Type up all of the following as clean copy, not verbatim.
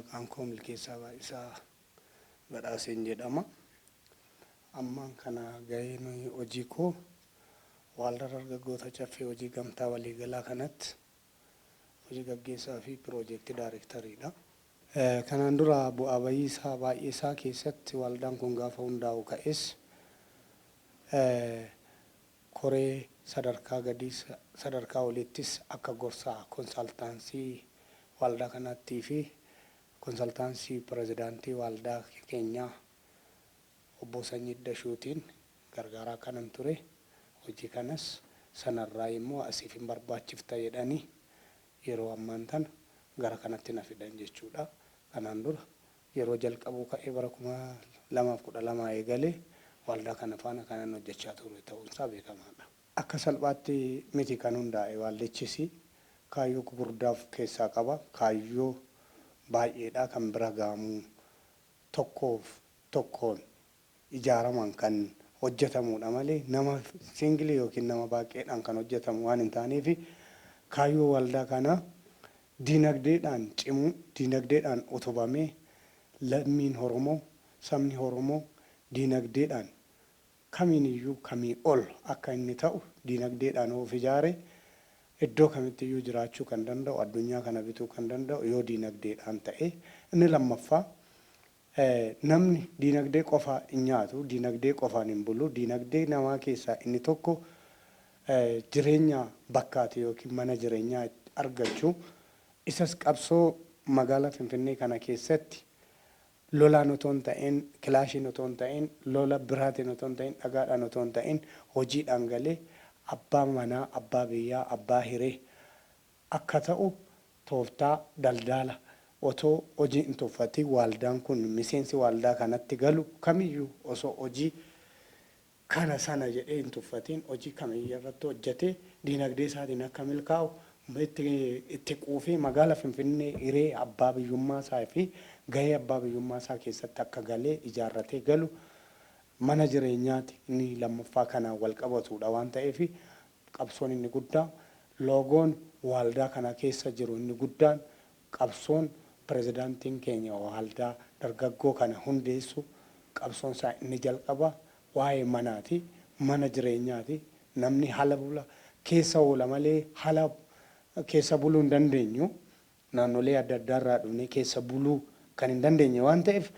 Maqaan koo Milkeessaa Baay'isaa Badhaaseen jedhama. Ammaan kana gaheen hojii koo Waldaa Dargaggoota Caffee Hojii Gamtaa Waliigalaa kanatti hojii gaggeessaa fi piroojeektii daayirektariidha. Kanaan dura bu'aa bayii isaa baay'ee isaa keessatti waldaan kun gaafa hundaa'u ka'es koree sadarkaa gadii sadarkaa oliittis akka gorsaa konsaltaansii waldaa kanaattii fi konsaltaansii pirezidaantii waldaa keenyaa obbo Sanyii Dashuutiin gargaaraa kanan ture. Hojii kanas sanarraa immoo asiif hin barbaachifta jedhanii yeroo ammaan tana gara kanatti na fidan jechuudha. Kanaan dura yeroo jalqabuu ka'ee bara 2012 eegalee waldaa kana faana kanan hojjechaa ture ta'uunsaa beekamaadha. Akka salphaatti miti kan hundaa'e waldichis kaayyoo gurguddaa of keessaa qaba. Kaayyoo baay'eedha kan bira ga'amu tokkoof tokkoon ijaaraman kan hojjetamudha malee nama single yookiin nama baay'eedhaan kan hojjetamu waan hin taaneef kaayyoo waldaa kanaa diinagdeedhaan cimuu, diinagdeedhaan utubamee lammiin Oromoo, sabni Oromoo diinagdeedhaan kamiiniyyuu kamii ol akka inni ta'u diinagdeedhaan of ijaare iddoo kamittiyyuu jiraachuu kan danda'u, addunyaa kana bituu kan danda'u yoo diinagdeedhaan ta'e. Inni lammaffaa, namni diinagdee qofa hin nyaatu, diinagdee qofaan hin bulu. Diinagdee namaa keessaa inni tokko jireenya bakkaati yookiin mana jireenyaa argachuu. Isas qabsoo magaalaa Finfinnee kana keessatti lolaan otoo hin ta'in, kilaashiin otoo hin ta'in, lola biraatiin otoo hin ta'in, dhagaadhaan otoo hin ta'in hojiidhaan galee abbaa manaa, abbaa biyyaa, abbaa hiree akka ta'u tooftaa daldala otoo hojii hin tuffatin waldaan kun miseensi waldaa kanatti galu kamiyyuu osoo hojii kana sana jedhee hin tuffatin hojii kamiyyuu irratti hojjetee diinagdee isaatiin akka milkaa'u itti quufee magaalaa Finfinnee hiree abbaa biyyummaa isaa fi gahee abbaa biyyummaa isaa keessatti akka galee ijaarratee galu mana jireenyaati inni lammaffaa kanaan wal qabatudha waan ta'eef qabsoon inni guddaa loogoon waldaa kana keessa jiru inni guddaan qabsoon pirezidaantiin keenya waldaa dargaggoo kana hundeessu qabsoon isaa inni jalqaba waa'ee manaati, mana jireenyaati. Namni haala bula keessa oola malee haala keessa buluu hin dandeenyu. Naannolee adda addaa irraa dhufnee keessa buluu kan hin dandeenye waan ta'eef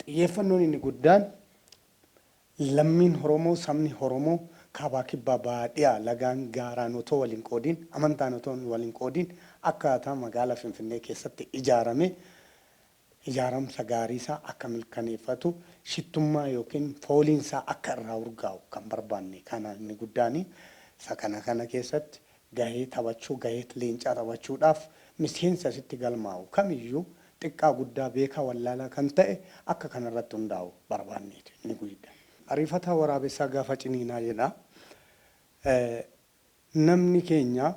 xiyyeeffannoon inni guddaan lammiin Oromoo, sabni Oromoo kaabaa kibbaa baadhiyaa lagaan gaaraan otoo waliin qoodiin, amantaan otoo waliin qoodiin akkaataa magaalaa Finfinnee keessatti ijaarame ijaaramsa gaarii isaa akka mirkaneeffatu, shittummaa yookiin fooliin isaa akka irraa urgaa'u kan barbaanne kana inni guddaani. Isa kana keessatti gahee taphachuu, gahee leencaa taphachuudhaaf miseensa asitti galmaa'u kamiyyuu xiqqaa guddaa beekaa wallaalaa kan ta'e akka kanarratti hundaa'u barbaanneeti inni guddaa. Ariifataa waraabessaa gaafa ciniinaa jedha. Namni keenya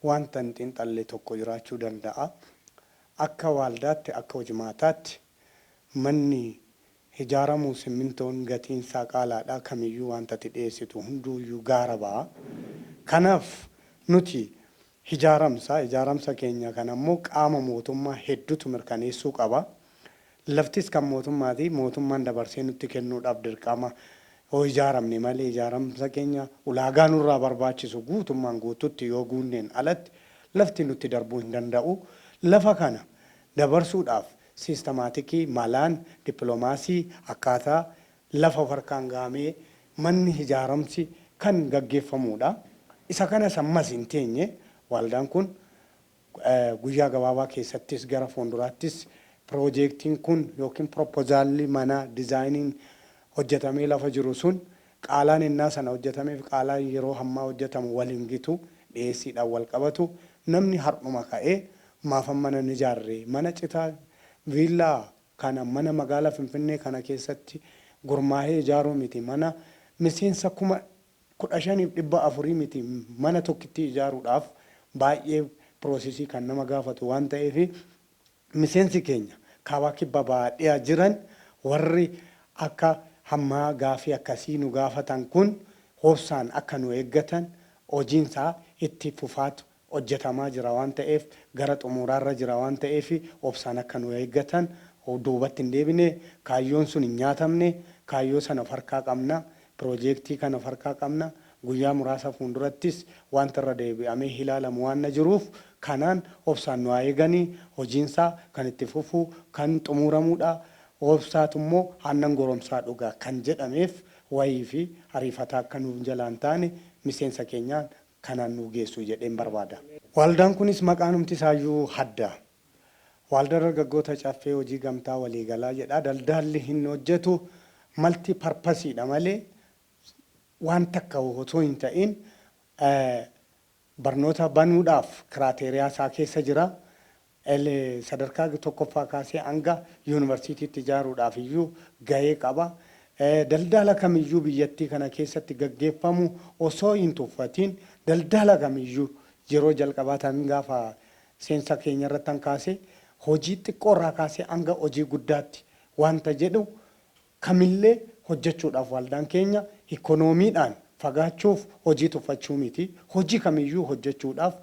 wanta hin xiinxalle tokko jiraachuu danda'a. Akka waldaatti, akka hojimaataatti manni ijaaramuu simmintoon gatiin isaa qaalaadha. Kamiyyuu wanta ati dhiyeessitu hunduuyyuu gaara ba'a. Kanaaf nuti ijaaramsa keenya kana immoo qaama mootummaa hedduutu mirkaneessuu qaba. Laftis kan mootummaati, mootummaan dabarsee nutti kennuudhaaf dirqama yoo ijaaramne malee ijaaramsa keenya ulaagaa nurraa barbaachisu guutummaan guututti yoo guunneen alatti lafti nutti darbuu hin danda'u. Lafa kana dabarsuudhaaf systematic malaan dippiloomaasii akkaataa lafa of harkaan gahamee manni ijaaramsi kan gaggeeffamudha. Isa kanas ammas hin teenye waldaan kun guyyaa gabaabaa keessattis gara fuulduraattis piroojeektiin kun yookiin pirooppozaalli mana dizaayiniin hojjetamee lafa jiru sun qaalaan innaa sana hojjetamee fi qaalaan yeroo hammaa hojjetamu waliin gitu, dhiyeessiidhaan wal qabatu. Namni har'uma ka'ee maafan mana ni ijaarre, mana citaa viillaa kana mana magaalaa Finfinnee kana keessatti gurmaa'ee ijaaruu miti, mana miseensa 15,400 miti mana tokkitti ijaaruudhaaf baay'ee process kan nama gaafatu waan ta'eef miseensi keenya kaabaa kibba baadhiyaa jiran warri akka hammaa gaafii akkasii nu gaafatan kun hobsaan akka nu eeggatan hojiinsaa itti fufaatu. Hojjetamaa jira waan ta'eef, gara xumuraarra jira waan ta'eef, obsaan akka nu eeggatan, duubatti hin deebine, kaayyoon sun hin nyaatamne, kaayyoo sana of harkaa qabna, piroojeektii kana of harkaa qabna. Guyyaa muraasa fuuldurattis wanta irra deebi'amee ilaalamu waan na jiruuf, kanaan obsaan nu haa eeganii. Hojiinsaa kan itti fufu, kan xumuramuudha. Obsaatu immoo aannan goromsaa dhugaa kan jedhameef wayii fi ariifataa akka nuuf jalaan taane miseensa keenyaan kanaan nu geessu jedheen barbaada. Waldaan kunis maqaanumti isaayyuu hadda. Waldaa Dargaggoota Caffee Hojii Gamtaa Waliigalaa jedha. Daldaalli hin hojjetu multi purposeiidha malee waan takka otoo hin ta'in barnoota banuudhaaf criteria isaa keessa jira. Sadarkaa tokkoffaa kaasee hanga yuunivarsiitiitti ijaaruudhaaf iyyuu gahee qaba. Daldala kamiyyuu biyyattii kana keessatti gaggeeffamu osoo hin tuffatiin, daldala kamiyyuu yeroo jalqabaa tan gaafa seensa keenya irratti kaasee, hojii xiqqoorraa kaasee hanga hojii guddaatti wanta jedhu kamillee hojjechuudhaaf waldaan keenya ikoonomiidhaan fagaachuuf hojii tuffachuu miti. Hojii kamiyyuu hojjechuudhaaf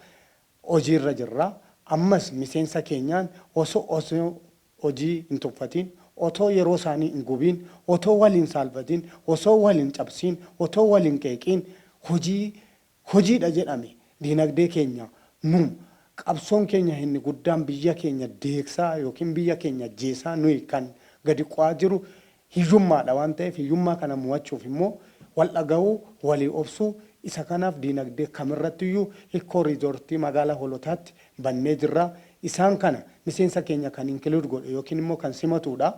hojiirra jirra. Ammas miseensa keenyaan osoo hojii hin tuffatiin, otoo yeroo isaanii hin gubiin, otoo waliin saalfatiin, osoo waliin cabsiin, otoo waliin qeeqiin, hojii hojiidha jedhame diinagdee keenya nu qabsoon keenya inni guddaan biyya keenya deegsaa yookiin biyya keenya jeesaa nuyi kan gadi qo'aa jiru hiyyummaadha waan ta'eef, hiyyummaa kana mo'achuuf immoo wal dhaga'uu, walii obsuu. Isa kanaaf diinagdee kamirrattiyyuu eco resortii magaalaa Holotaatti bannee jirra. Isaan kana miseensa keenya kan include godhu yookiin immoo kan simatudha.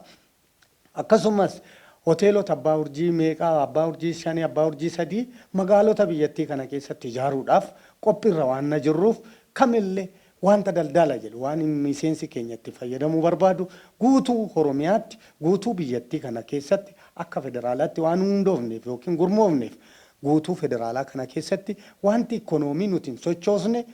Akkasumas hoteelota abbaa urjii meeqaa, abbaa urjii 5, abbaa urjii 3 magaalota biyyattii kana keessatti ijaaruudhaaf qophiirra waan na jirruuf, kamillee wanta daldala jedhu, waan miseensi keenya itti fayyadamuu barbaadu, guutuu Oromiyaatti, guutuu biyyattii kana keessatti akka federaalaatti waan hundoofneef yookiin gurmoofneef, guutuu federaalaa kana keessatti wanti ikoonoomii nuti hin sochoosne,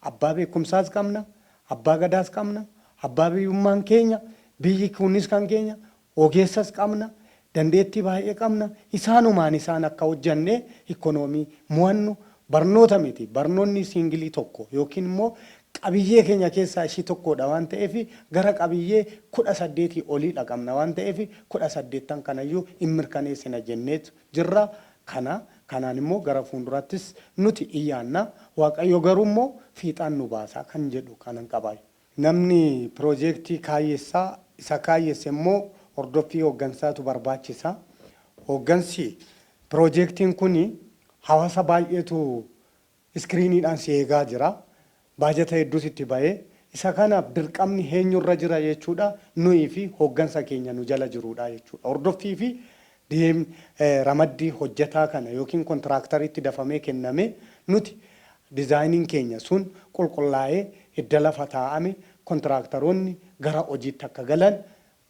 abbaa beekumsaas qabna, abbaa gadaas qabna, abbaa biyyummaan keenya, biyyi kunis kan keenya, ogeessas qabna, dandeettii baay'ee qabna. Isaanumaan isaan akka hojjannee ikoonoomii mo'annu barnoota miti. Barnoonni single tokko yookiin immoo qabiyyee keenya keessaa ishii tokkodha waan ta'eef, gara qabiyyee 18 olii dhaqabna waan ta'eef, 18n kanayyuu hin mirkaneessina jenneetu jirra. Kana kanaan immoo gara fuuldurattis nuti iyyaanna. Waaqayyo garuu immoo fiixaan nu baasaa kan jedhu kanan qabaayu. Namni piroojeektii kaayyessaa isa kaayyesse immoo hordoffii hooggansaatu barbaachisa. Hooggansi piroojeektiin kun hawaasa baay'eetu screeniidhaan si eegaa jira. Baajata hedduus itti ba'ee isa kanaaf dirqamni eenyurra jira jechuudha? Nuyi fi hooggansa keenya nu jala jirudha jechuudha. Hordoffii fi ramaddii hojjetaa kana yookiin contractoriitti dafamee kenname, nuti designiin keenya sun qulqullaa'ee hidda lafa taa'ame, contractoroonni gara hojiitti akka galan,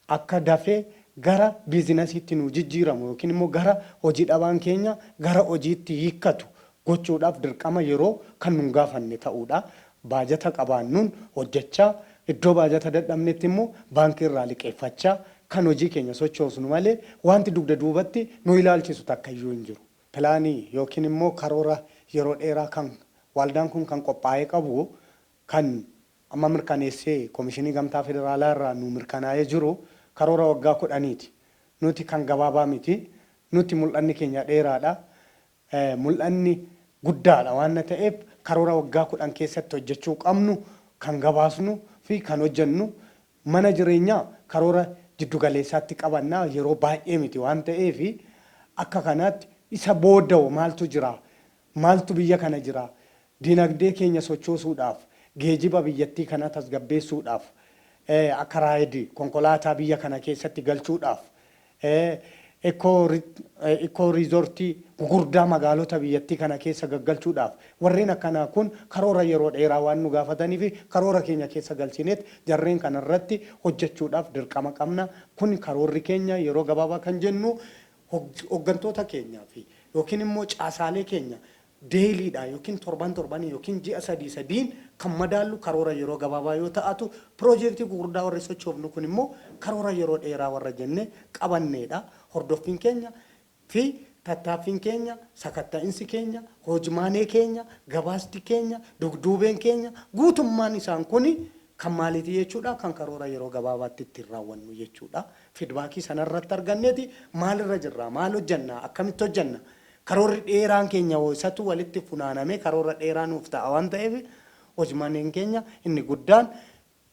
akka dafee gara businessiitti nu jijjiiramu yookiin immoo gara hojii dhabaan keenya gara hojiitti hiikkatu gochuudhaaf dirqama yeroo kan nun gaafanne ta'uudha. Baajata qabaannuun hojjechaa, iddoo baajata dadhabnetti immoo baankii irraa liqeeffachaa kan hojii keenya sochoosnu malee wanti dugda duubatti nu ilaalchisu takka iyyuu hin jiru. Planii yookiin immoo karoora yeroo dheeraa kan waldaan kun kan qophaa'ee qabu, kan amma mirkaneessee Koomishinii Gamtaa Federaalaa irraa nu mirkanaa'ee jiru, karoora waggaa 10ti. Nuti kan gabaabaa miti. Nuti mul'anni keenya dheeraadha. Mul'anni guddaadha waan ta'eef, karoora waggaa 10 keessatti hojjechuu qabnu kan gabaasnu fi kan hojjennu. Mana jireenyaa karoora jiddugaleessaatti qabannaa, yeroo baay'ee miti waan ta'eef, akka kanaatti isa boodda'u maaltu jira, maaltu biyya kana jira, dinagdee keenya sochoosuudhaaf, geejiba biyyattii kana tasgabbeessuudhaaf, akka Ride konkolaataa biyya kana keessatti galchuudhaaf, eco resortii gugurdaa magaalota biyyattii kana keessa gaggalchuudhaaf, warreen akkanaa kun karoora yeroo dheeraa waan nu gaafatanii fi karoora keenya keessa galchineet jarreen kanarratti hojjechuudhaaf dirqama qabna. Kun karoorri keenya yeroo gabaabaa kan jennu hooggantoota keenyaa fi yookiin immoo caasaalee keenya dailydha yookiin torban torbanii yookiin ji'a sadii sadiin kan madaallu karoora yeroo gabaabaa yoo ta'atu, piroojeektii gugurdaa warri sochoofnu kun immoo karoora yeroo dheeraa warra jenne qabanneedha. Hordoffiin keenya fi Tattaaffiin keenya, sakatta'insi keenya, hojmaanee keenya, gabaasti keenya, dugduubeen keenya guutummaan isaan kuni kan maaliiti jechuudha? Kan karoora yeroo gabaabaatti ittiin raawwannu jechuudha. Feedbackii sanarratti arganneeti maalirra jirra, maal hojjanna, akkamitti hojjanna? Karoorri dheeraan keenya isatu walitti funaanamee karoora dheeraa nuuf ta'a waan ta'eef, hojmaaneen keenya inni guddaan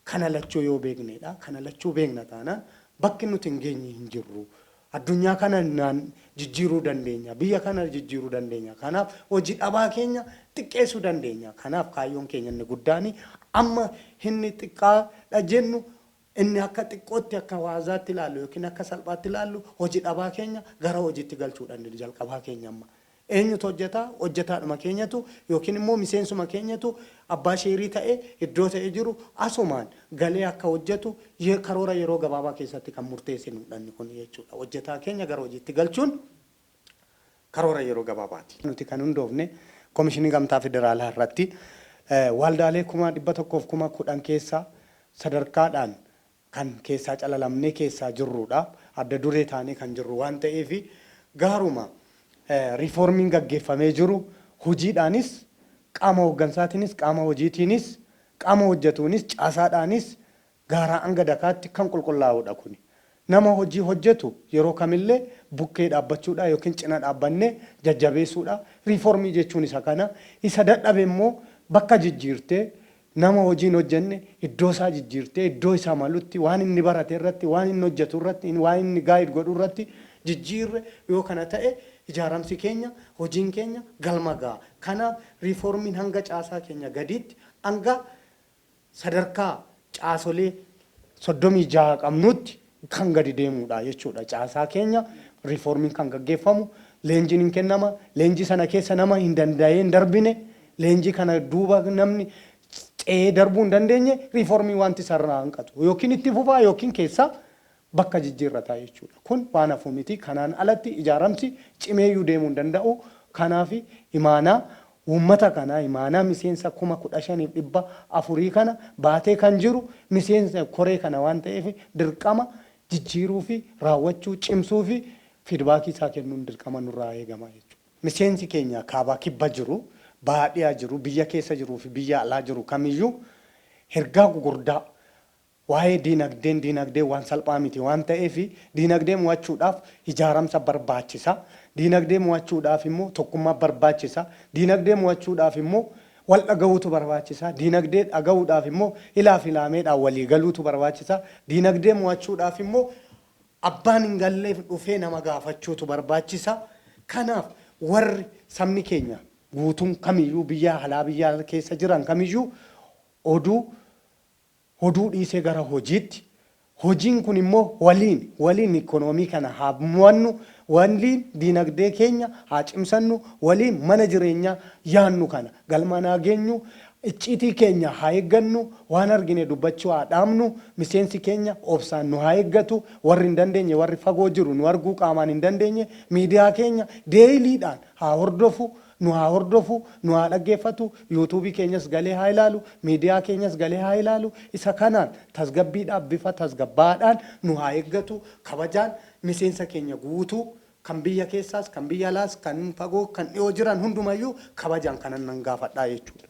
kana lachuu yoo beeknedha. Kana lachuu beekna taanaan bakki nuti hin geenye hin jirru. Addunyaa kana naan jijjiiruu dandeenya. Biyya kana jijjiiruu dandeenya. Kanaaf hojii dhabaa keenya xiqqeessuu dandeenya. Kanaaf kaayyoon keenya inni guddaan amma inni xiqqaadha jennu, inni akka xiqqootti, akka waazaatti ilaallu yookiin akka salphaatti ilaallu, hojii dhabaa keenya gara hojiitti galchuudhaan jalqabaa keenya amma. Eenyutu hojjetaa? Hojjetaadhuma keenyatu yookiin immoo miseensuma keenyatu abbaa sheerii ta'ee iddoo ta'ee jiru asumaan galee akka hojjetu karoora yeroo gabaabaa keessatti kan murteessinudha inni kun jechuudha. Hojjetaa keenya gara hojiitti galchuun karoora yeroo gabaabaati. Nuti kan hundoofne Komishinii Gamtaa Federaalaa irratti waldaalee 110,000 keessaa sadarkaadhaan kan keessaa calalamnee keessaa jirrudha. Adda duree taanee kan jirru waan ta'eef, gaaruma riifoormiin gaggeeffamee jiru hojiidhaanis, qaama hooggansaatiinis, qaama hojiitiinis, qaama hojjetuunis, caasaadhaanis gaaraa hanga dakaatti kan qulqullaa'udha kuni. Nama hojii hojjetu yeroo kamillee bukkee dhaabbachuudha yookiin cina dhaabbannee jajjabeessuudha. Riifoormii jechuun isa kana. Isa dadhabe immoo bakka jijjiirtee, nama hojiin hojjenne iddoo isaa jijjiirtee, iddoo isaa malutti, waan inni barate irratti, waan inni hojjetu irratti, waan inni guide godhu irratti jijjiirre yoo kana ta'e, ijaaramsi keenya, hojiin keenya galma ga'a. Kanaaf riifoormiin hanga caasaa keenya gadiitti, hanga sadarkaa caasolee 36 qabnutti kan gadi deemudha jechuudha. Caasaa keenya riifoormiin kan gaggeeffamu leenjiin hin kennama. Leenjii sana keessa nama hin danda'ee hin darbine, leenjii kana duuba namni ce'ee darbuu hin dandeenye, riifoormii wanti sarara hanqatu yookiin itti fufaa yookiin keessaa bakka jijjiirrataa jechuudha. Kun waan hafu miti. Kanaan alatti ijaaramsi cimeeyyuu deemuu hin danda'u. Kanaaf imaanaa uummata kanaa, imaanaa miseensa 15,400 kana baatee kan jiru miseensa koree kana waan ta'eef, dirqama jijjiiruu fi raawwachuu cimsuu fi feedbackii isaa kennuun dirqama nurraa eegama jechuudha. Miseensi keenya kaabaa kibba jiru, baadhiyaa jiru, biyya keessa jiruu fi biyya alaa jiru kamiyyuu ergaa gugurdaa waa'ee diinagdeen, diinagdee waan salphaa miti waan ta'eef, diinagdee mo'achuudhaaf ijaaramsa barbaachisa. Diinagdee mo'achuudhaaf immoo tokkummaa barbaachisa. Diinagdee mo'achuudhaaf immoo wal dhaga'uutu barbaachisa. Diinagdee dhaga'uudhaaf immoo ilaaf ilaameedhaan walii galuutu barbaachisa. Diinagdee mo'achuudhaaf immoo abbaan hin galleef dhufee nama gaafachuutu barbaachisa. Kanaaf warri sabni keenya guutuun kamiyyuu, biyya alaa biyya keessa jiran kamiyyuu, oduu dhiisee gara hojiitti, hojiin kun immoo waliin waliin ikoonoomii kana haa mo'annu, waliin diinagdee keenya haa cimsannu, waliin mana jireenyaa yaannu kana galmaan haa geenyu, icciitii keenya haa eeggannu, waan argine dubbachuu haa dhaabnu, miseensi keenya obsaan nu haa eeggatu. Warri hin dandeenye, warri fagoo jiru, nu arguu qaamaan hin dandeenye, miidiyaa keenya dailydhaan haa hordofu, nu haa hordofu, nu haa dhaggeeffatu, YouTubeii keenyas galee haa ilaalu, miidiyaa keenyas galee haa ilaalu. Isa kanaan tasgabbiidhaaf, bifa tasgabbaadhaan nu haa eeggatu. Kabajaan miseensa keenya guutuu, kan biyya keessaas, kan biyya alaas, kan fagoo, kan dhiyoo jiran hundumayyuu kabajaan kanan nan gaafadhaa jechuudha.